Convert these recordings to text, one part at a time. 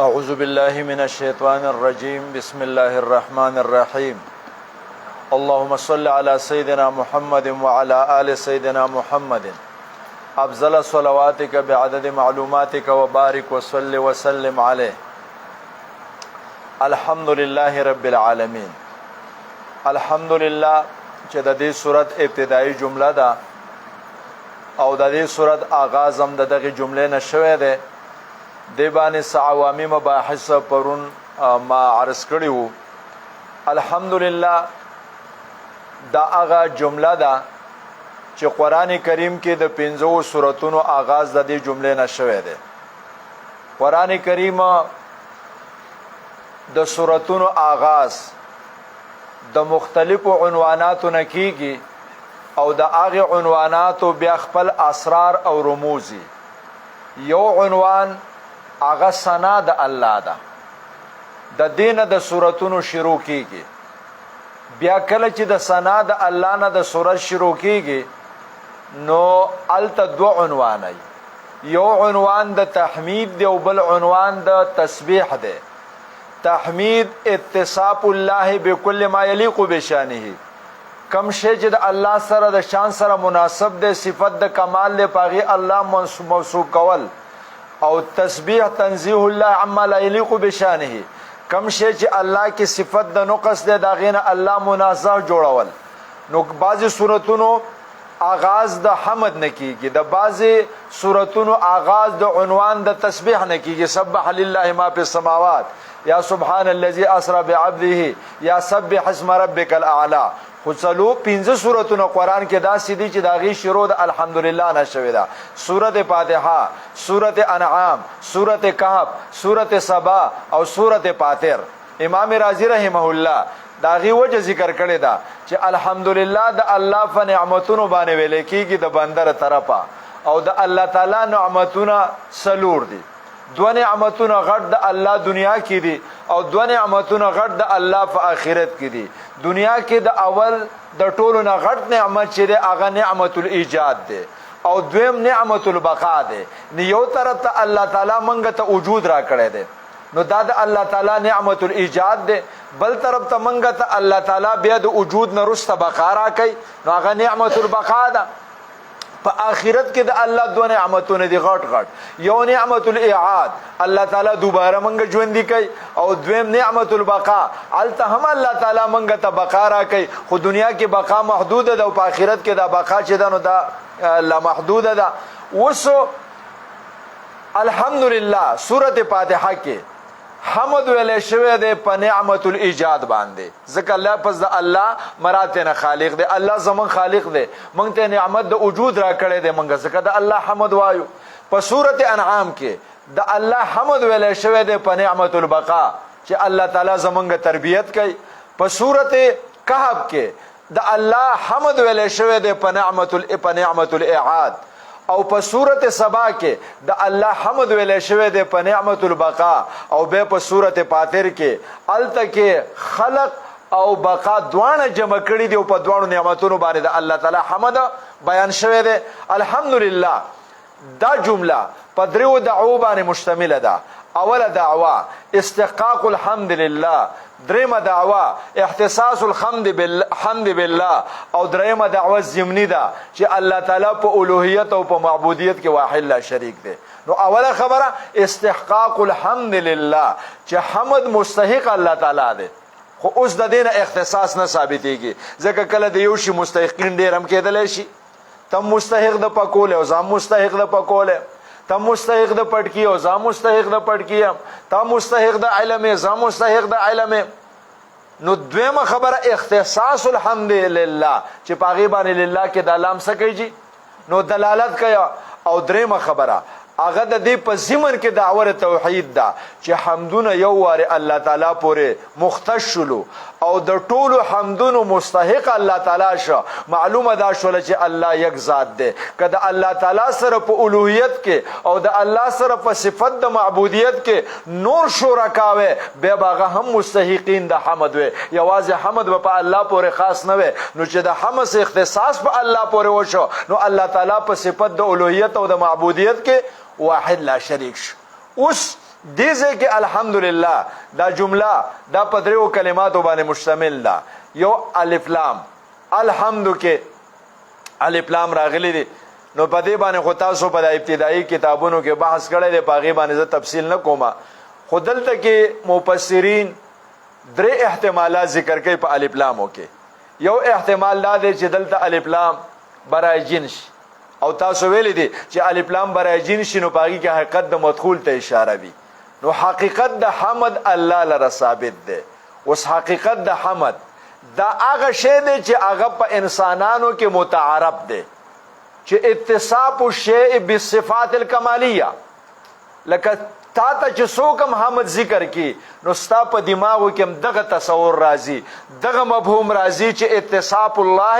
أعوذ بالله من الشيطان الرجيم بسم الله الرحمن الرحيم اللهم صل على سيدنا محمد وعلى آل سيدنا محمد أفضل صلواتك بعدد معلوماتك وبارك وصل وسلم عليه الحمد لله رب العالمين الحمد لله چې د دې صورت ابتدایي جمله ده او د دې صورت آغاز هم د دغه جملې نه شوی دی. دې باندې څه عوامي مباحث پرون ما عرض کړي وو. الحمدلله دا هغه جمله ده چې قران کریم کې د پنځو سوراتونو آغاز د دې جملې نه شوی دی. قران کریم د سوراتونو آغاز د مختلفو عنواناتو نه کیږي او د هغه عنواناتو بیا خپل اسرار او رموز. یو عنوان هغه ثنا د الله ده، د دینه د سوراتونو شروع کیږي. بیا کله چې د ثنا د الله نه د سورت شروع کیږي نو الته دو عنوان دی، یو عنوان د تحمید دی او بل عنوان د تسبیح دی. تحمید اتصاف الله بكل ما یلیق بشانه، کم شی چې د الله سره د شان سره مناسب دی، صفت د کمال دی، پاغي الله موصوف کول. او تسبیح تنزیه الله عما لا یلیق بشانه، کم شی چې الله کې صفت د نقص دی دا غینه الله منزه جوړول. نو بعضی صورتونو آغاز د حمد نه کیږي، د بعضی صورتونو آغاز د عنوان د تسبیح نه کیږي، سبح لله ما فی السماوات، یا سبحان الذي اسرا بعبده، یا سبح اسم ربک الاعلى. خو څلو پنځه سورتونه قرآن کې داسې دي چې د هغې شروع د الحمدلله نه شوې ده. سورت فاتحه، سورت انعام، سورت کهف، سورت سبا او سورت فاطر. امام رازي رحمه الله د هغې وجه ذکر کړې ده چې الحمدلله د الله په نعمتونو باندې ویل کېږي د بنده طرفه، او د الله تعالی نعمتونه څلور دي. دو نعمتونه غټ د الله دنیا کې دي او دو نعمتونه غټ د الله په آخرت کې دي. دنیا کې د اول د ټولو نه غټ نعمت چې دی هغه نعمت الایجاد دی، او دویم نعمت البقاء دی. نو یو طرف ته الله تعالی مونږ ته وجود را کړی دی، نو دا د الله تعالی نعمت الایجاد دی. بل طرف ته مونږ ته الله تعالی بیا د وجود نه وروسته بقا را کوي، نو هغه نعمت البقاء ده. په آخرت کې د الله دوه نعمتونه دي غټ غټ، یو نعمت الاعاد، الله تعالی دوباره مونږ ژوندي کوي، او دویم نعمت البقاء، هلته هم الله تعالی مونږ ته بقا راکوي. خو دنیا کې بقا محدوده ده او په آخرت کې دا بقا چې ده نو دا لا محدوده ده. اوس الحمدلله سورت فاتحه کې حمد ویلی شوی دی په نعمت الایجاد باندې، ځکه لفظ د الله مراد نه خالق دی، الله زمون خالق دی، مونږ ته نعمت د وجود را کړی دی، مونږ ځکه د الله حمد وایو. په سورت انعام کې د الله حمد ویلی شوی دی په نعمت البقاء چې الله تعالی زمونږ تربیت کوي. په سورت کهف کې د الله حمد ویلی شوی دی په نعمت الاعاد، او په سورت سبا کې د الله حمد ویلی شوی دی په نعمت البقاء، او بیا په سورت فاطر کې هلته کې خلق او بقا دواړه جمع کړي دي او په دواړو نعمتونو باندې د الله تعالی حمد بیان شوی دی. الحمدلله دا جمله په دریو دعوو باندې مشتمله ده. اوله دعوه استحقاق الحمد لله، دریمه دعوه احتساس الحمد بالله، او دریمه دعوه ضمني ده چې الله تعالی په الوهیت او په معبودیت کې واحد لا شریک دی. نو اوله خبره استحقاق الحمد لله چې حمد مستحق الله تعالی دی، خو اوس د دې نه اختصاص نه ثابتېږي، ځکه کله د یو شي مستحقین ډېر هم کېدلی شي. تم مستحق د پکول او زم مستحق د پکول، تم مستحق د پټکی او زم مستحق د پټکی، تم مستحق د علم زم مستحق د علم. نو دویمه خبره اختصاص الحمد لله چې په هغې باندې لله کې دا لام څه کوي جي، نو دلالت کوي. او درېیمه خبره هغه د دې په ضمن کې دعوه توحید ده چې حمدونه یو وارې الله تعالی پورې مختص شولو او د ټولو حمدونو مستحق الله تعالی شو. معلومه دا شوله چې الله یک ذات دی. که د الله تعالی سره په الوهیت کې او د الله سره په صفت د معبودیت کې نور شرکا وي، بیا به هغه هم مستحقین د حمد وي، یوازې حمد به په الله پورې خاص نه وي. نو چې د حمد اختصاص په الله پورې وشو، نو الله تعالی په صفت د الوهیت او د معبودیت کې واحد لا شریک شو. اوس دې ځای کې الحمدلله دا جمله دا په دریو کلماتو باندې مشتمل ده. یو الف لام، الحمد کې الف لام راغلی دی، نو په دې باندې خو تاسو په ابتدایي کتابونو کې بحث کړی دی، په هغې باندې زه تفصیل نه کوم. خو دلته کې مفسرین درې احتمالات ذکر کوي په الف لامو کې. یو احتمال دا دی چې دلته الف لام برای جنس، او تاسو ویلي دي چې الف لام برای جنس شي نو په هغې کې حقیقت د مدخول ته اشاره وي، نو حقیقت د حمد الله لره ثابت دی. اوس حقیقت د حمد دا هغه شی دی چې هغه په انسانانو کې متعارف دی، چې اتصاف الشیء بالصفات الکمالیه، لکه تا ته چې څوک هم حمد ذکر کی نو ستا په دماغو کې هم دغه تصور راځي، دغه مفهوم راځي چې اتصاف الله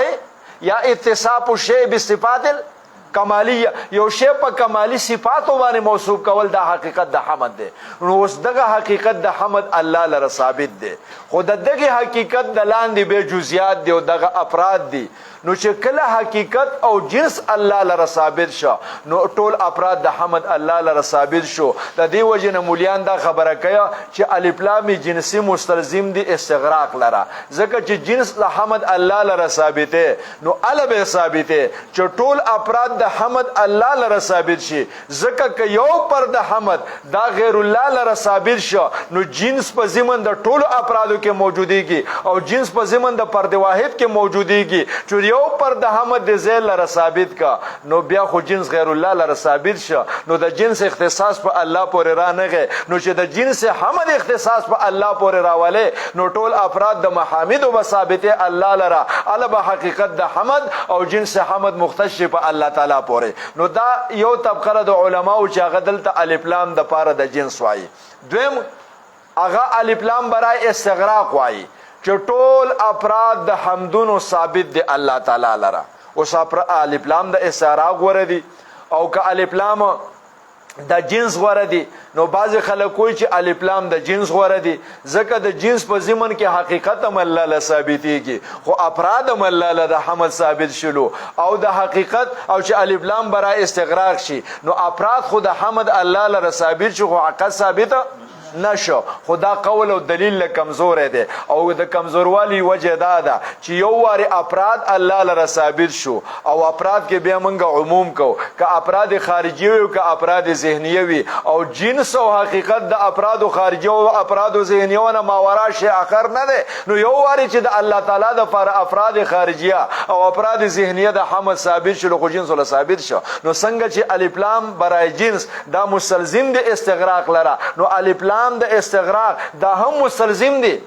یا اتصاف الشیء بالصفات الکمالیه، یو شی په کمالي صفاتو باندې موصوف کول دا حقیقت د حمد دی. نو اوس دغه حقیقت د حمد الله لره ثابت دی، خو د دغه حقیقت د لاندې به جزئیات دی او دغه افراد دي. نو چې کله حقیقت او جنس الله لره ثابت شو نو ټول افراد د حمد الله لره ثابت شو. د دې وجې نه مولیان دا خبره کوي چې الف لام جنسي مستلزم دي استغراق لره، ځکه چې جنس د حمد الله لره ثابته نو اله به ثابته چې ټول افراد د حمد الله لره ثابت شي. ځکه که یو پر د حمد دا غیر الله لره ثابت شو نو جنس په ضمن د ټولو افرادو کې موجودیږي او جنس په ضمن د فرد واحد کې موجودیږي. چې یو پر د حمد د ځای لره ثابت کا نو بیا خو جنس غیر الله لره ثابت شه، نو د جنس اختصاص په الله پورې را نه غی. نو چې د جنس حمد اختصاص په الله پورې راولې نو ټول افراد د محامدو به ثابتې الله لره، اله به حقیقت د حمد او جنس حمد مختص شي په الله تعالی پورې. نو دا یو طبقه د علماو چې هغه دلته الف لام د پاره د جنس وایي. دویم هغه الف لام برای استغراق وایي چې ټول افراد د حمدونو ثابت دي الله تعالی لره. اوس الف لام د استغراق غوره دي او که الف لام د جنس غوره دي، نو بعضې خلک وایي چې الف لام د جنس غوره دي، ځکه د جنس په ضمن کې حقیقت هم الله له ثابتېږي، خو افراد هم الله له د حمد ثابت شلو او د حقیقت او چې الف لام برای استغراق شي نو افراد خو د حمد الله لره ثابت شو خو حقیقت ثابت نشو. خو دا قول او دلیل له کمزوری دی، او د کمزوروالي وجه دا ده چې یو وارې افراد الله لره ثابت شو او افراد کې بیا موږ عموم کو، که افراد خارجي وي او که افراد ذهنیه وي، او جنس او حقیقت د افرادو خارجي او افرادو ذهنیو نه ماورا شی اخر نه دی. نو یو وارې چې د الله تعالی دپاره افراد خارجیه او افراد ذهنیه د حمد ثابت شو خو جنس له ثابت شو. نو څنګه چې الف لام برای جنس دا مستلزم دی استغراق لره، نو الف لام د استغراق دا هم مستلزم دی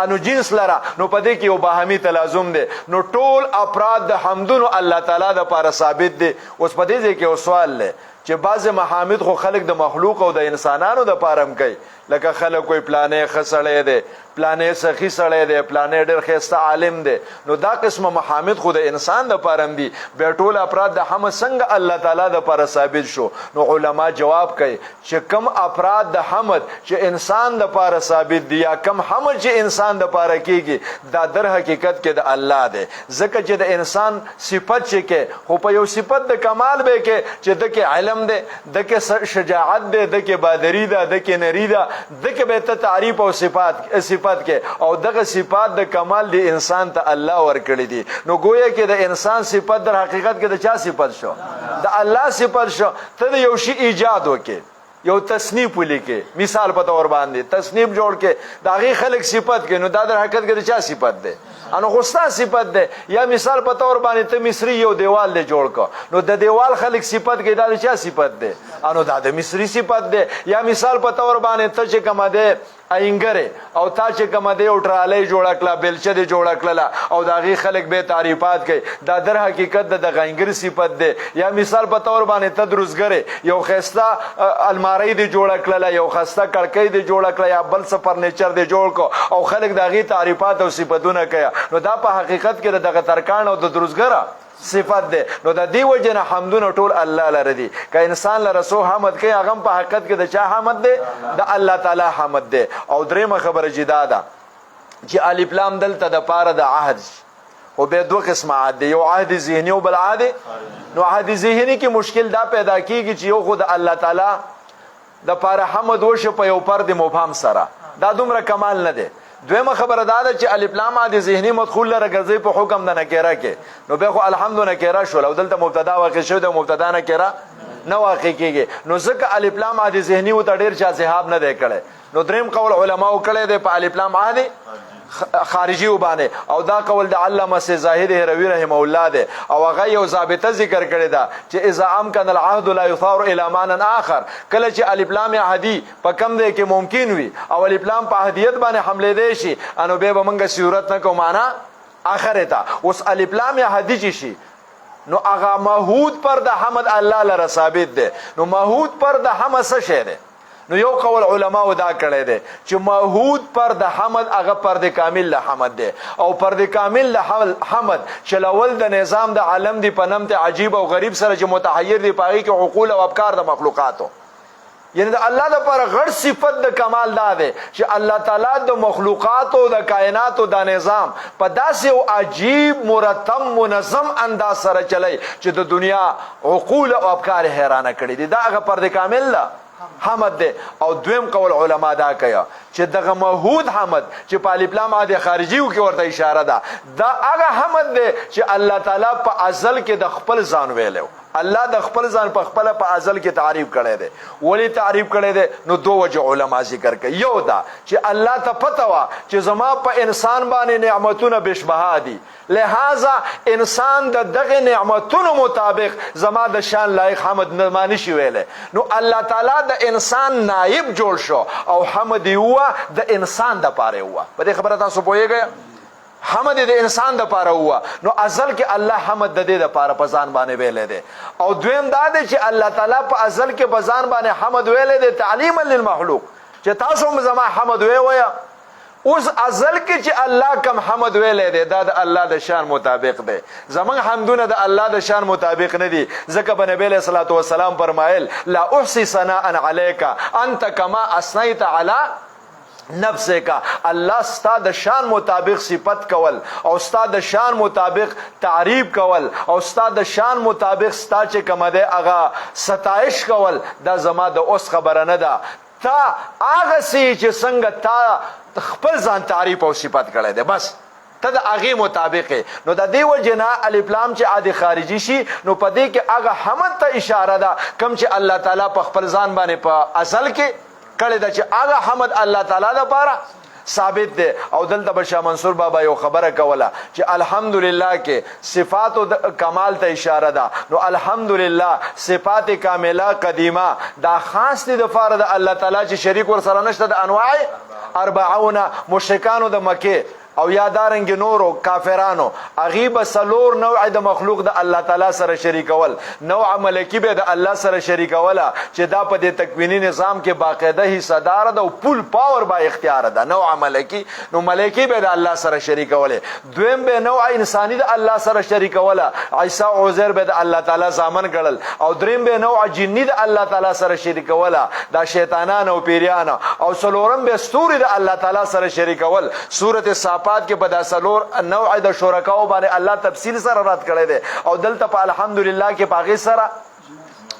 نو جنس لره، نو په دې کې یو باهمي تلازم دی. نو ټول افراد د حمدونو الله تعالی د پاره ثابت دی. اوس په دې ځای کې یو سوال دی چې بعضې محامد خو خلک د مخلوق او د انسانانو د پاره هم کوي، لکه خلک وایي پلانی ښه سړی دی، پلانی سخي سړی دی، پلانی ډېر ښایسته عالم دی، نو دا قسمه محامد خو د انسان د پاره هم دي. بیا ټول افراد د حمد څنګه الله تعالی د پاره ثابت شو؟ نو علما جواب کوي چې کم افراد د حمد چې انسان د پاره ثابت دي یا کم حمد چې انسان د پاره کیږي دا در حقیقت کې د الله دی، ځکه چې د انسان صفت چې کې خو په یو صفت د کمال به کې چې د کې علم دی، د کې شجاعت دی، د کې بادری ده، د کې نری ده، د کې به ته تعریف او صفت کې، او دغه صفات د کمال دی انسان ته الله ورکړي دي. نو گویا کې د انسان صفت در حقیقت کې د چا صفت شو؟ د الله صفت شو. ته د یو شی ایجاد وکې، یو تصنیف ولیکې، مثال په تور باندې تصنیف جوړ کې د هغې خلک صفت کې، نو دا در حقیقت کې د چا صفت دی؟ انو خو ستا صفت دی. یا مثال په تور باندې ته مصری یو دیوال دی جوړ کړ، نو د دیوال خلک صفت کې دا د چا صفت دی؟ انو دا د مصری صفت دی. یا مثال په تور باندې ته چې کومه دی اینګرې او تا چې کومه دی یو ټرالۍ جوړه کړه، بیلچه دې جوړه کړله او د هغې خلک به تعریفات کوي، دا در حقیقت د دغه اینګر صفت دی. یا مثال په تور باندې ته دروزګرې، یو ښایسته المارۍ دې جوړه کړله، یو ښایسته کړکۍ دې جوړه کړه، یا بل څه فرنیچر دې جوړ کړ او خلک د هغې تعریفات او صفتونه کوي، نو دا په حقیقت کې د دغه ترکاڼ او د دروزګره صفت دی. نو د دې وجې نه حمدونه ټول الله لره دي. که انسان لره څو حمد کوي هغه هم په حقیقت کې د چا حمد دی؟ د الله تعالی حمد دی. او درېیمه خبره چې دا ده چې الف لام دلته د پاره د عهد، خو بیا دوه قسمه عهد دی، یو عهد ذهني او بل عهد. نو عهد ذهني کې مشکل دا پیدا کیږي چې یو خو د الله تعالی د پاره حمد وشو په یو پرد مبهم سره، دا دومره کمال نه دی. دویمه خبره دا ده چې الف لام عهد ذهني مدخول لره ګرځي په حکم د نکره کې، نو بیا خو الحمد نکره شول او دلته مبتدا واقع شوی دی، مبتدا نکره نه واقع کیږي، نو ځکه الف لام عهد ذهني ورته ډېر چا ذهاب نه دی کړی. نو دریم قول علماو کړی دی په الف لام عهد خارجي وبانه، او دا قول د علامه سید زاهد هروي رحمه الله دی، او هغه یو ضابطه ذکر کړی ده چې اذا امکن العهد لا یثار الی معنی آخر، کله چې الف لام عهدي په کم ځای کې ممکن وي او الف لام په عهدیت باندې حملې دی شي، انو بیا به موږ صورت نه کوو معنا آخر ته. اوس الف لام عهدي چې شي نو هغه معهود پر د حمد الله لره ثابت دی، نو معهود پر د حمد څه شی دی؟ نو یو قول علماو دا کړی دی چې معهود پر د حمد هغه پر د کامل له حمد دی، او پر د کامل له حمد چې اول د نظام د عالم دی په نمت عجیب او غریب سره چې متحیر دی په هغې کې عقول او افکار د مخلوقاتو، یعنی د الله لپاره غړ صفت د کمال دا دی چې الله تعالی د مخلوقاتو د کائناتو د نظام په داسې یو عجیب مرتب منظم انداز سره چلی چې د دنیا عقول او افکار حیرانه کړي دي، دا هغه پر د کامل له حمد دی. او دویم قول علما دا کوي چې دغه معهود حمد چې په الف لام عهد خارجي کې ورته اشاره ده، دا هغه حمد دی چې الله تعالی په ازل کې د خپل ځان ویلی، الله د خپل ځان په خپله په ازل کې تعریف کړی دی. ولې تعریف کړی دی؟ نو دوه وجه علما ذکر کوي. یو دا چې الله ته پته وه چې زما په انسان باندې نعمتونه بشبها دي، لہذا انسان د دغه نعمتونو مطابق زما د شان لایق حمد نه ما نشي ویلی، نو الله تعالی د انسان نایب جوړ شو او حمد یې ووه د انسان دپاره یې ووه. په دې خبره تاسو پوهېږئ؟ حمد د انسان د پاره ووه، نو ازل کې الله حمد د دې د پاره په ځان باندې ویلی دی. او دویم دا دی چې الله تعالی په ازل کې په ځان باندې حمد ویلی دی تعلیما للمخلوق، چې تاسو هم زما حمد ووایه. اوس ازل کې چې الله کم حمد ویلی دی دا د الله د شان مطابق دی، زمونږ حمدونه د الله د شان مطابق نه دي، ځکه په نبی علیه الصلاة والسلام فرمایل لا احصي ثناء علیک انت کما اثنیت علی نفسک، الله ستا د شان مطابق صفت کول او ستا د شان مطابق تعریف کول او ستا د شان مطابق ستا چې کومه دی هغه ستایش کول، دا زما د اوس خبره نه ده، تا هغسې چې څنګه تا خپل ځان تعریف او صفت کړی دی بس ته د هغې مطابق یې. نو د دې وجې نه الف لام چې عهد خارجي شي نو په دې کې هغه حمد ته اشاره ده کوم چې الله تعالی په خپل ځان باندې په ازل کې کړی ده، چې هغه حمد الله تعالی لپاره ثابت دی. او دلته به شاه منصور بابا یو خبره کوله چې الحمدلله کې صفات کمال ته اشاره ده، نو الحمدلله صفات کامله قدیمه دا خاص دی د پاره د الله تعالی چې شریک ورسره نشته د انواع اربعونه مشرکانو د مکې او یا دارنګ نورو کافرانو هغوی به څلور نوع د مخلوق د الله تعالی سره شریکول، نوع ملکي به د الله سره شریکوله چې دا په دې تکویني نظام کې باقاعده حصه داره ده او پول پاور با اختیار ده، نوع ملکي، نو ملکي به د الله سره شریکولې. دویم به نوع انساني د الله سره شریکوله، عیسی او عزیر به د الله تعالی زامن ګڼل. او دریم به نوع جني د الله تعالی سره شریکوله، دا شیطانان او پیریان. او څلورم به ستوري د الله تعالی سره شریکول. سورت صافات کې په دا څلور نوع د شرکاو باندې الله تفصیل سره رد کړی دی، او دلته په الحمدلله کې په هغې سره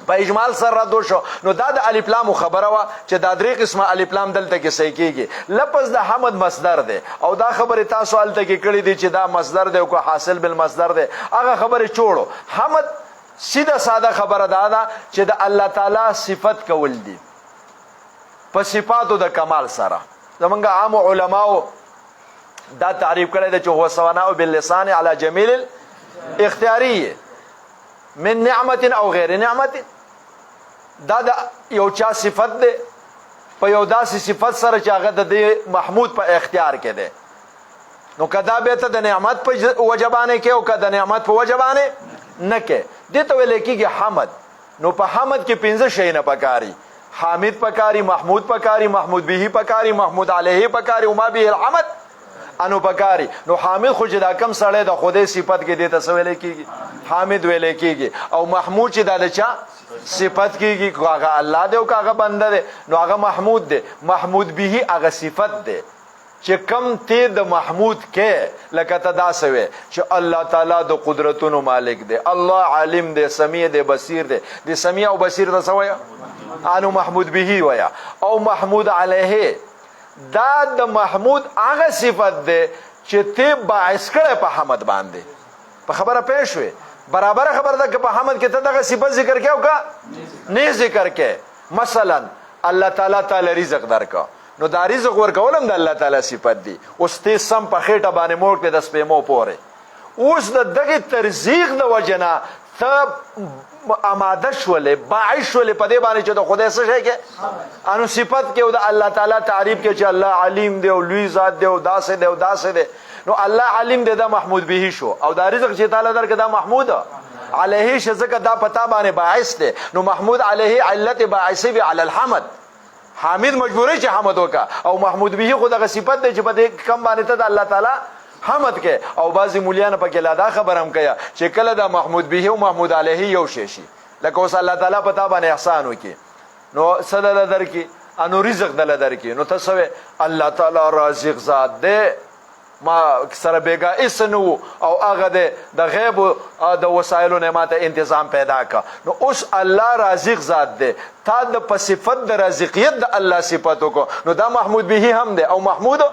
په اجمال سره رد وشو. نو دا د الف لام خبره وه چې دا درې قسمه الف لام دلته کې صحیح کیږي. لفظ د حمد مصدر دی، او دا خبرې تاسو هلته کې کړې دي چې دا مصدر دی او که حاصل بالمصدر دی، هغه خبرې چوړو. حمد سیده ساده خبره دا ده چې د الله تعالی صفت کول دي په صفاتو د کمال سره. زمونږ عام علماو دا تعریف کړی دی چې هو ثناء باللسان علی جمیل الاختیاری من نعمت او غیر نعمت. دا د یو چا صفت دی په یو داسې صفت سره چې هغه د دې محمود په اختیار کې دی، نو که دا بیا ته د نعمت په وجه باندې کې او که د نعمت په وجه باندې نه کې، دې ته ویل کېږي حمد. نو په حمد کې پنځه شیونه پکاري، حامد پکاري، محمود پکاري، محمود به پکاري، محمود علیه پکاري، او ما به الحمد انو پکاري. نو حامد خو چې دا کم سړی د خدای صفت کې دې ته څه ویل کېږي؟ حامد ویل کېږي. او محمود چې دا د چا صفت کېږي، که هغه الله دی او که هغه بنده دی، نو هغه محمود دی. محمود به هغه صفت دی. چې کم ته د محمود کې، لکه ته داسې وې چې الله تعالی د قدرتونو مالک دی، الله عالم دی، سمیع دی، بصیر دی. د سمیع او بصیر ته څه وایه؟ انو محمود به وایه. او محمود علیه دا د محمود هغه صفت دی چې ته باعث کړی په حمد باندې. په خبره پوه شوې؟ برابره خبره ده که په حمد کې ته دغه صفت ذکر کې او که نه ذکر کې. مثلا الله تعالی تعالی رزق درکا، نو دا رزق ورکول هم د الله تعالی صفت دی. اوس ته سم په خېټه باندې موړ کړې د سپېمو پورې، اوس د دغه ترزیق د وجې نه ته اماده شولې، باعث شولې په دې باندې چې د خدای څه شی کې انو صفت کې او د الله تعالی تعریف کې چې الله علیم دی او لوی ذات دی او داسې دی او داسې دی. نو الله علیم دی، دا محمود به شو، او دا رزق چې تعالی درکړ دا محمود علیه شه، ځکه دا په تا باندې باعث دی. نو محمود علیه علت باعث وي علی الحمد، حامد مجبورې چې حمد وکا، او محمود به خو دغه صفت دی چې په دې کم باندې ته د الله تعالی حمد کې. او بعضې مولیان پکې لا دا خبره هم کوي چې کله دا محمود به او محمود علیه یو شی شي، لکه اوس الله تعالی په تا باندې احسان وکړي، نو څه دله درکړي؟ انو رزق دله درکړي. نو ته څه وایې؟ الله تعالی رازق ذات دی، ما سره بېګا هېڅ نه وو، او هغه دی د غیب د وسایلو نه ما ته انتظام پیدا کړ. نو اوس الله رازق ذات دی، تا د په صفت د رازقیت د الله صفت وکړو، نو دا محمود به هم دی او محمود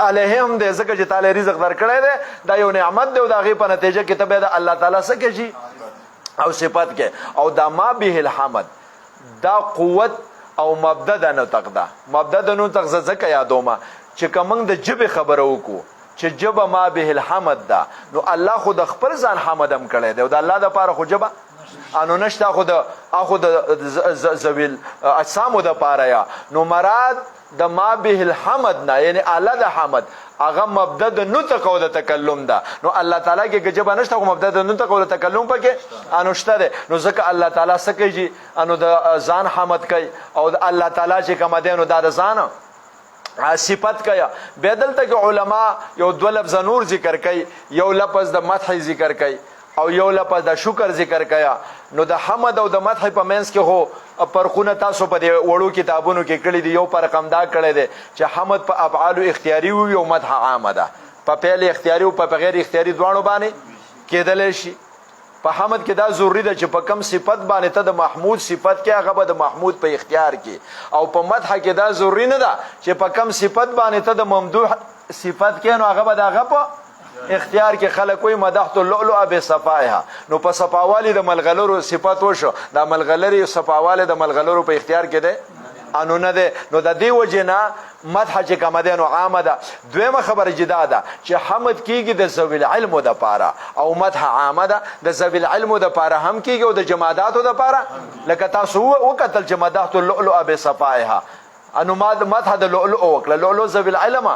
علیه هم دی، ځکه چې تا له رزق درکړی دی، دا یو نعمت دی، او د هغې په نتیجه کې ته بیا د الله تعالی څه کې شي او صفت کې. او دا ما به الحمد دا قوت او مبدا د نطق ده. مبدا د نطق زه ځکه یادومه چې که موږ د ژبې خبره وکړو چې ژبه ما به الحمد ده، نو الله خو د خپل ځان حمد هم کړی دی، او د الله دپاره خو ژبه انو نشته، خو د ذویل اجسامو دپاره یا. نو مراد د ما به الحمد نه، یعنی اعلی د حمد، هغه مبدا د نطق او د تکلم ده. نو الله تعالی کې که ژبه نشته خو مبدا د نطق او د تکلم پکې انو شته دی. نو ځکه الله تعالی څه کوي چې انو د ځان حمد کوي، او د الله تعالی چې کومه دی نو دا د ځان صفت کوي. بیا دلته کې علما یو دوه لفظه نور ذکر کوي، یو لفظ د مدح ذکر کوي او یو لفظ د شکر ذکر کوي. نو د حمد او د مدح په منځ کې خو فرقونه تاسو په دې وړو کتابونو کې کړي دي. یو فرق هم دا کړی دی چې حمد په افعالو اختیاري وي او مدح عامه ده، په فعل اختیاري او په غیر اختیاري دواړو باندې کېدلی شي. په حمد کې دا ضروري ده چې په کم صفت باندې ته د محمود صفت کې هغه به د محمود په اختیار کې، او په مدح کې دا ضروري نه ده چې په کم صفت باندې ته د ممدوح صفت کې نو هغه به د هغه په اختیار کې. خلک وایي مدحت اللؤلؤ بصفائها، نو په صفاوالي د ملغلرو صفت وشو، دا ملغلرې صفاوالی د ملغلرو په اختیار کې دی انو نه دی. نو د دې وجې نه مدح چې کومه دی نو عامه ده. دویمه خبره چې دا ده چې حمد کېږي د ذوي العلمو دپاره، او مدح عامه ده د ذوي العلمو دپاره هم کېږي او د جماداتو دپاره. لکه تاسو وکتل چې مدحت اللؤلؤ بصفائها، انو مدح د لؤلؤ وکړه، لؤلؤ ذوي العلم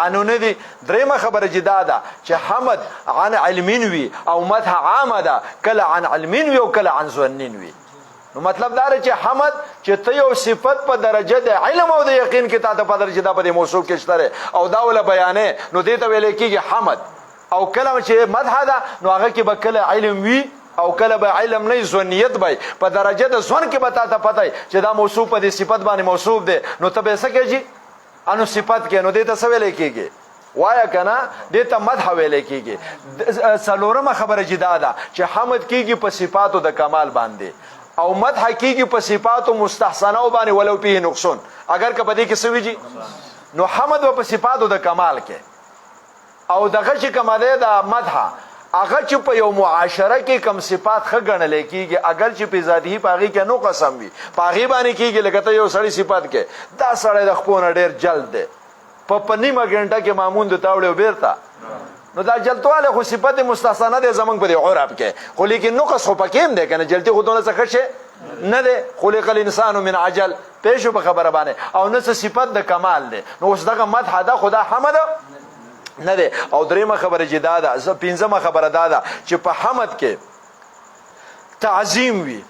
انو نه دی. درېیمه خبره چې دا ده چې حمد عن علمین وي او مدح عامه ده، کله عن علمین وي او کله عن ظنین وي. نو مطلب دا دی چې حمد چې ته یو صفت په درجه د علم او د یقین کې تا ته په درجه دا په دې موصوف کې شته دی او دا وله بیانې، نو دې ته ویل کېږي حمد. او کله چې مدح ده نو هغه کې به کله علم وي او کله به علم نه، ظنیت به په درجه د ظن کې به تا ته پته وي چې دا موصوف په دې صفت باندې موصوف دی، نو ته به یې څه کوې چې انو صفت کې، نو دې ته څه ویل کېږي؟ وایا کنه، دې ته مدح ویل کېږي. څلورمه خبره چې دا ده چې حمد کېږي په صفاتو د کمال باندې، او مدح کېږي په صفاتو مستحسنو باندې ولو فيه نقصون، اگر که په دې کې څه وي جي، نو حمد به په صفاتو د کمال کې، او دغه چې کومه دی دا مدح هغه چې په یو معاشره کې کم صفات ښه ګڼلی کېږي، اګر چې په ذاته په هغې کې نو قسم وي، په هغې باندې کېږي. لکه ته یو سړی صفات کې دا سړی د خپو نه ډېر جلد دی، په نیمه ګنټه کې مامون د تاوړې او بېرته، نو دا جلتوالی خو صفت مستحسنه دی زمونږ په دې عرب کې، خو لیکن نقص خو پکې هم دی که نه، جلتي خو دونه څه ښه شی نه دی، خلق الانسان من عجل، پوه شو په خبره باندې، او نه څه صفت د کمال دی. نو اوس دغه مدح ده خو دا حمد نه دی. او درېیمه خبره چې دا ده، پنځمه خبره دا ده چې په حمد کې تعظیم وي،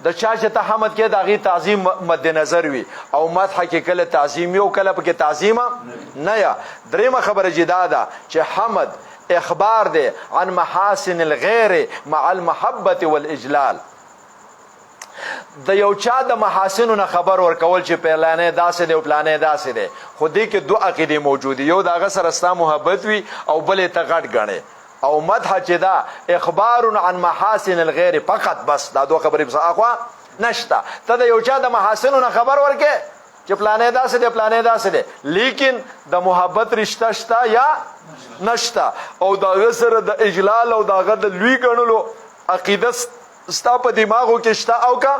د چا چې ته حمد کې د هغې تعظیم مد نظر وي، او مدح کې کله تعظیم وي او کله پکې تعظیم نه یا. درېیمه خبره چې دا ده چې حمد اخبار دی عن محاسن الغیر مع المحبة والاجلال. د یو چا د محاسنو نه خبر ورکول چې پلانې داسې دی او پلانې داسې دی، خو دې کې دوه عقیدې موجودې، یو د هغه سره ستا محبت وي او بل یې ته غټ ګڼې. او مدح چې ده اخبار عن محاسن الغیر فقط، بس دا دوه خبرې بس اخوا نشته. ته د یو چا د محاسنو نه خبر ورکې چې پلانې داسې دی پلانې داسې دی، لیکن د محبت رشته شته یا نشته، او د هغه سره د اجلال او د هغه د لوی ګڼلو عقیده ستا په دماغو کې شته او که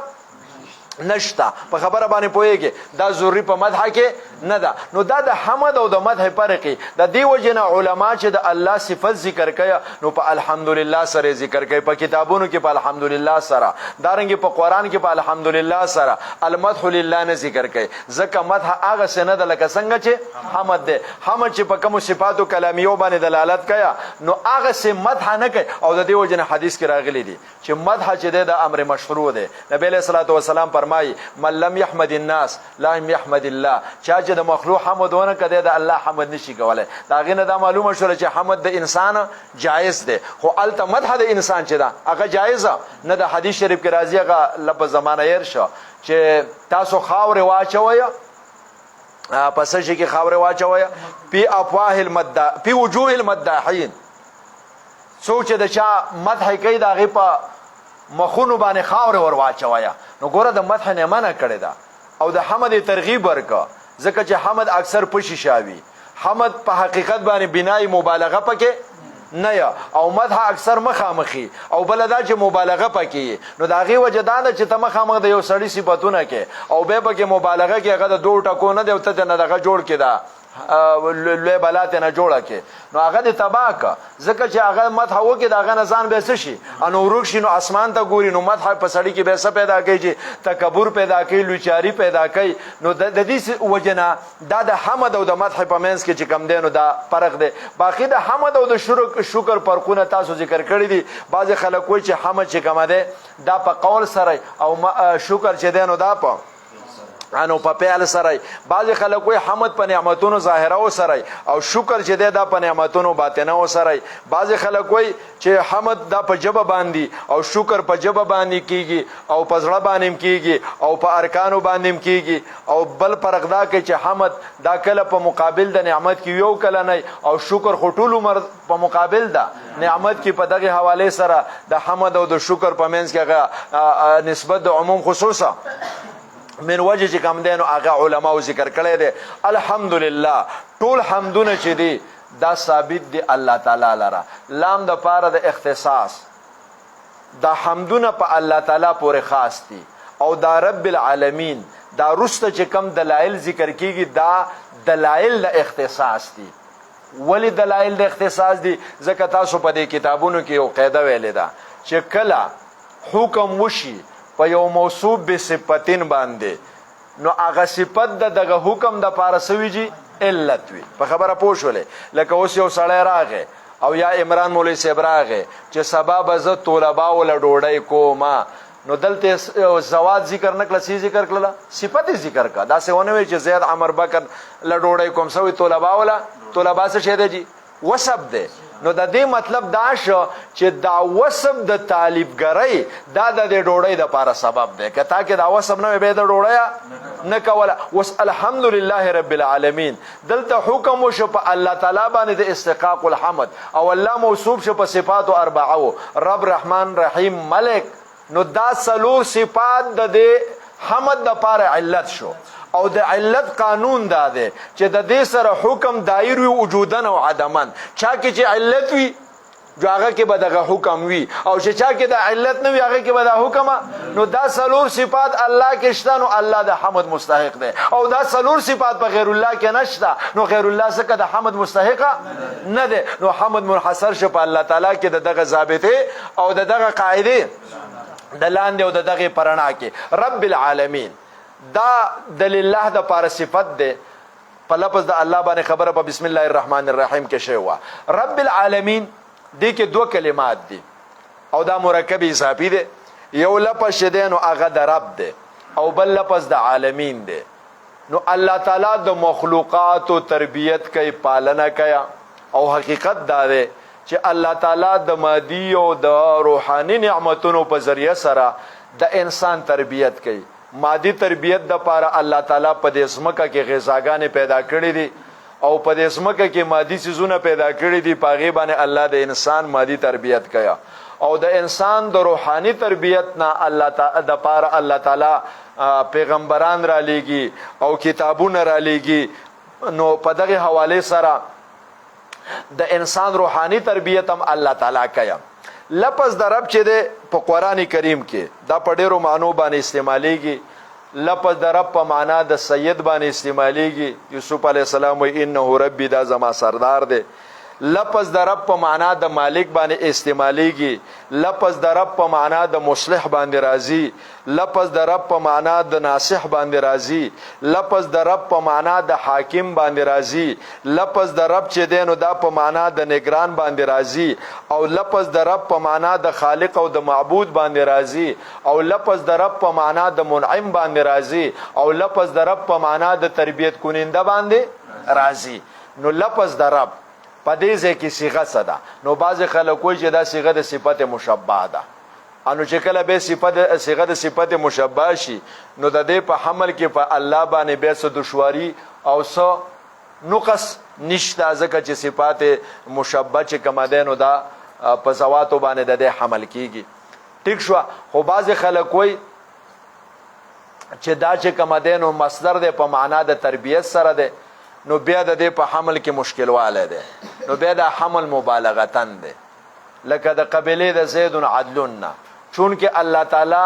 نشته؟ په خبره باندې پوهیږي؟ دا ضروري په مدح کې نه ده. نو دا د حمد او د مدح فرق. د دې وجه نه علما چې د الله صفت ذکر کوي نو په الحمدلله سره ذکر کوي، په کتابونو کې په الحمدلله سره، دارنګ په قرآن کې په الحمدلله سره، المدح لله نه ذکر کوي، ځکه مدح هغه څه نه ده لکه څنګه چې حمد ده. حمد چې په کومو صفاتو کلامیو باندې دلالت کوي نو هغه څه مدح نه کوي. او د دې وجه نه حدیث کې راغلي دي چې مدح چې دی دا امر مشروع دی. نبی علیہ الصلوۃ والسلام فرمایي من لم يحمد الناس لا يحمد الله، چا چې د مخلوق حمد ونه کړي د الله حمد نشي کولای. دا غینه دا معلومه شول چې حمد د انسان جایز دی، خو الته مدح د انسان چې ده هغه جایز نه ده. حدیث شریف کې راځي هغه لفظ زمانه ير شو چې تاسو خاورې واچوئ، په څه شي کې خاورې واچوئ؟ پی افواه المدح، پی وجوه المداحین. څوک چې د چا مدح کوي د هغې په مخونو باندې خاورې ور واچویه. نو ګوره د مدح نه منع کړې ده او د حمد یې ترغیب ورکړ، ځکه چې حمد اکثر پشي شاوي، حمد په حقیقت باندې بنای مبالغه پکې نه یا، او مدح اکثر مخامخي، او بل دا چې مبالغه پکې. نو د هغې وجه دا ده چې ته مخامخ د یو سړي صفتونه کې او بیا پکې مبالغه کې، هغه د دوو ټکو نه دی او ته ترې نه دغه جوړ کې ده لوی بلا ته نه جوړه کې، نو هغه دې تباه که، ځکه چې هغه مدح وکړي د هغه نه ځان بیا څه شي نو ورک شي، نو اسمان ته ګوري. نو مدح په سړي کې بیا څه پیدا کوي؟ چې تکبر پیدا کوي، لوچاري پیدا کوي. نو د دې وجه نه دا د حمد او د مدح په منځ کې چې کم دی نو دا فرق دی. باقي د حمد او د شکر فرقونه تاسو ذکر کړي دي. بعضې خلک وایي چې حمد چې کومه دی دا په قول سره او شکر چې دی نو دا په انو په پیال سره. بعضې خلک وایي حمد په نعمتونو ظاهره وسره او شکر چې دی دا په نعمتونو باطنه وسره. بعضې خلک وایي چې حمد دا په ژبه باندې او شکر په ژبه باندې کیږي او په زړه باندې هم کیږي او په ارکانو باندې هم کیږي. او بل فرق دا کوي چې حمد دا کله په مقابل د نعمت کې یو کله نه، او شکر خو ټول عمر په مقابل ده نعمت کې. په دغه حواله سره د حمد او د شکر په منځ کې هغه نسبت د عموم خصوصا من وجه چې کم دی نو هغه علماو ذکر کړی دی. الحمدلله ټول حمدونه چې دی دا ثابت دی الله تعالی لره، لام د پاره د اختصاص، دا حمدونه په الله تعالی پورې خاص دي. او دا رب العالمین دا رسته چې کم دلایل ذکر کیږي دا دلایل د اختصاص دي. ولی دلایل د اختصاص دي؟ ځکه تاسو په دې کتابونو کې یو قاعده ویلې ده چې کله حکم وشي په یو موصوف به صفتین باندې نو هغه صفت د دغه حکم د پاره سوي جی علت وي. په خبره پوه شولې؟ لکه اوس یو سړی راغی او یا عمران مولوی صاحب راغی چې سبا به زه طلباو له ډوډۍ کومه، نو دلته زواد ذکر نه کړه، څه ذکر کړله؟ صفت یې ذکر کړه. داسې ونه وایي چې زید عمر بکر له ډوډۍ کوم، څه وایي؟ طلباو له، طلبا څه شی دی جی؟ وصف دی. نو د دې مطلب دا شو چې دا وصف د طالبګرۍ دا د دې ډوډۍ د پاره سبب دی. که تا کې دا وصف نه وي بیا د ډوډۍ نه کوله. اوس الحمدلله رب العالمین دلته حکم وشو په الله تعالی باندې د استحقاق الحمد، او الله موصوف شو په صفاتو اربعو، رب رحمان رحیم ملک. نو دا څلور صفات د دې حمد د پاره علت شو. او د علت قانون دا دی چې د دې سره حکم دایر وي وجودن او عدمن. چا کې چې علت وي جو هغه کې به دغه حکم وي، او چې چا کې د علت نه وي هغه کې به دا حکم. نو دا څلور صفات الله کې شته نو الله د حمد مستحق دی، او دا څلور صفات په غیر الله کې نشته نو غیر الله څخه د حمد مستحق نه دی. نو حمد منحصر شو په الله تعالی کې د دغه ضابطې او د دغه قاعدې د لاندې او د دغه پرنا کې. رب العالمین دا د لله د پاره صفت دی، په لفظ د الله باندې خبره په بسم الله الرحمن الرحیم کې شوی وه. رب العالمین دې کې دوه کلمات دي او دا مرکب اضافي دی. یو لفظ چې دی نو هغه د رب دی او بل لفظ د عالمین دی. نو الله تعالی د مخلوقاتو تربیت کوي، پالنه کوي، او حقیقت دا دی چې الله تعالی د مادي او د روحاني نعمتونو په ذریعه سره د انسان تربیت کوي. مادي تربیت د پاره الله تعالی په دې ځمکه کې غذاګانې پیدا کړې دي او په دې ځمکه کې مادي څیزونه پیدا کړي دي، په هغې باندې الله د انسان مادي تربیت کوي. او د انسان د روحاني تربیت نه الله د پاره الله تعالی پیغمبران را لیږي او کتابونه را لیږي. نو په دغه حواله سره د انسان روحاني تربیت هم الله تعالی کوي. لفظ د رب چې دی په قرآن کریم کې دا په ډیرو معنو باندې استعمالیږي. لفظ د رب په معنا د سید باندې استعمالیږي. یوسف علیه السلام وایي انه ربي، دا زما سردار دی. لفظ د رب په معنا د مالک باندې استعمالیږي. لفظ د رب په معنا د مصلح باندې راځي. لفظ د رب په معنا د ناصح باندې راځي. لفظ د رب په معنا د حاکم باندې راځي. لفظ د رب چې دی نو دا په معنا د نگران باندې راځي. او لفظ د رب په معنا د خالق او د معبود باندې راځي. او لفظ د رب په معنا د منعم باندې راځي. او لفظ د رب په معنا د تربیت کننده باندې راځي. نو لفظ د رب په دې ځای کې صیغه څه ده؟ نو بعضې خلک وایي چې دا صیغه د صفت مشبه ده. انو چې کله به صیغه د صفت مشبه شي نو د دې په حمل کې په الله باندې بیا څه دشواري او څه نقص نشته، ځکه چې صفات مشبه چې کومه دی نو دا په ذواتو باندې د دې حمل کیږي. ټیک شوه. خو بعضې خلک وایي چې دا چې کومه دی نو مصدر دی په معنا د تربیت سره دی، نو بیا د دې په حمل کې مشکلوالی دی، نو بیا دا حمل مبالغتاً دی، لکه د قبیلې د زید عدلون نه، چونکه الله تعالی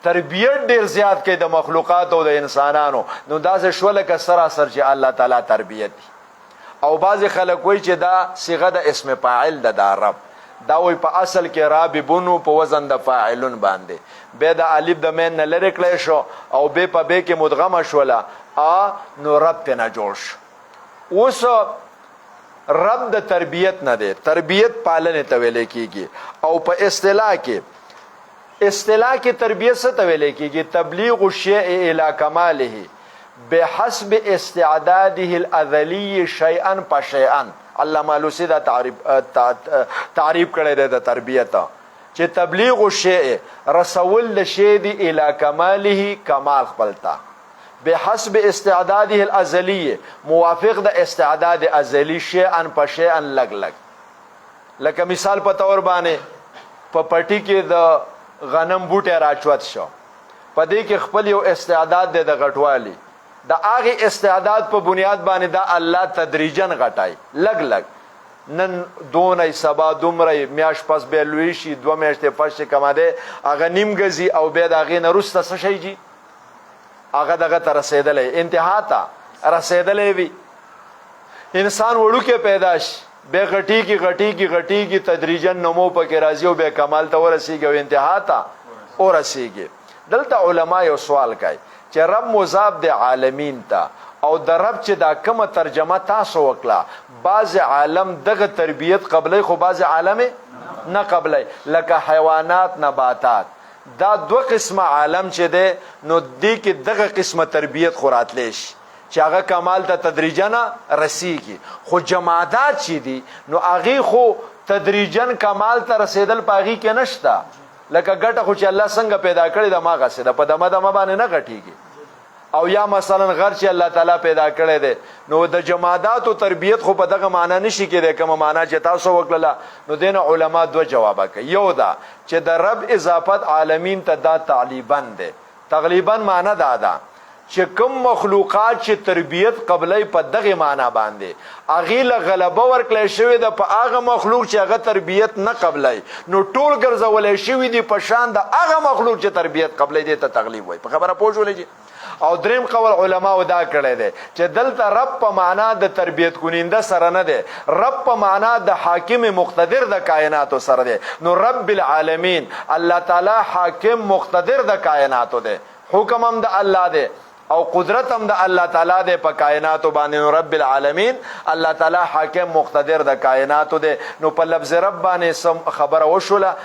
تربیت ډیر زیات کوي د مخلوقات او د انسانانو، نو داسې شوه لکه سراسر چې الله تعالی تربیت دی. او بعضې خلک وایي چې دا صیغه د اسم فاعل ده، دا رب دا وایي په اصل کې راببون په وزن د فاعلون باندې، بیا د الف د مین نه لرې کړی شو او بې په بې کې مدغمه شوله ا، نو رب ترې نه جوړ شو. اوس رب د تربیت نه دی، تربیت پالنې ته ویلی کېږي. او په اصطلاح کې، اصطلاح کې تربیت څه ته ویلی کېږي؟ تبلیغ الشیء الی کماله بحسب استعداده الازلی شیئا فشیئا. علامه علوسی دا تعریف کړی دی د تربیت، چې تبلیغ الشیء رسول د شی دی الی کماله، کمال خپل ته، بحسب استعداده الازلی، موافق د استعداد ازلی، شیئا فشیئا، لګ لګ. لکه مثال په تور باندې په پټي کې د غنم بوټی راچوت شو، په دې کې خپل یو استعداد دی د غټوالي، د هغې استعداد په بنیاد باندې دا الله تدریجاً غټای، لږ لږ، نن دونه سبا دومره، میاشت پس بیا لوی شي، دوه میاشتې پس چې کومه دی هغه نیم ګزي، او بیا د هغې نه وروسته څه شی جي هغه دغه ته رسېدلی، انتها ته رسېدلی وي. انسان وړوکی پیدا شي، بیا غټیږي غټیږي غټیږي، تدریجاً نمو پکې راځي او بیا کمال ته ورسیږي او انتها ته ورسیږي. دلته علما یو سوال کوي چې رب مضاف دی عالمین ته، او د رب چې دا کومه ترجمه تاسو وکړه، بعضې عالم دغه تربیت قبلوي خو بعضې عالم نه قبلوي، لکه حیوانات نباتات، دا دوه قسمه عالم چې دی نو دې کې دغه قسمه تربیت خو راتلی شي چې هغه کمال ته تدریجاً رسیږي، خو جمادات چې دي نو هغې خو تدریجاً کمال ته رسېدل په هغې کې نشته. لکه ګټه خو چې الله څنګه پیدا کړې ده هماغسې ده، په دمه دمه باندې نه غټیږي. او یا مثلا غر چې الله تعالی پیدا کړی دی نو د جماداتو تربیت خو په دغه معنا نشي کېدی کومه معنا چې تاسو وکړله. نو دې نه علما دوه جوابه کوي، یو دا چې د رب اضافت عالمین ته دا تعلیباً دی، تغلیباً معنا دا ده چې کوم مخلوقات چې تربیت قبلوي په دغې معنا باندې هغې له غلبه ورکړی شوې ده په هغه مخلوق چې هغه تربیت نه قبلوي، نو ټول ګرځولی شوي دي په شان د هغه مخلوق چې تربیت قبلوي، دې ته تغلیب وایي. په خبره پوه شولې چې؟ او دریم قول علماو دا کړی دی چې دلته رب په معنا د تربیت کننده سره نه دی، رب په معنا د حاکم مقتدر د کائناتو سره دی. نو رب العالمین الله تعالی حاکم مقتدر د کائناتو دی، حکم هم د الله دی او قدرت هم د الله تعالی دی په کائناتو باندې. نو رب العالمین الله تعالی حاکم مقتدر د کائناتو دی. نو په لفظ رب باندې سم خبره وشوله.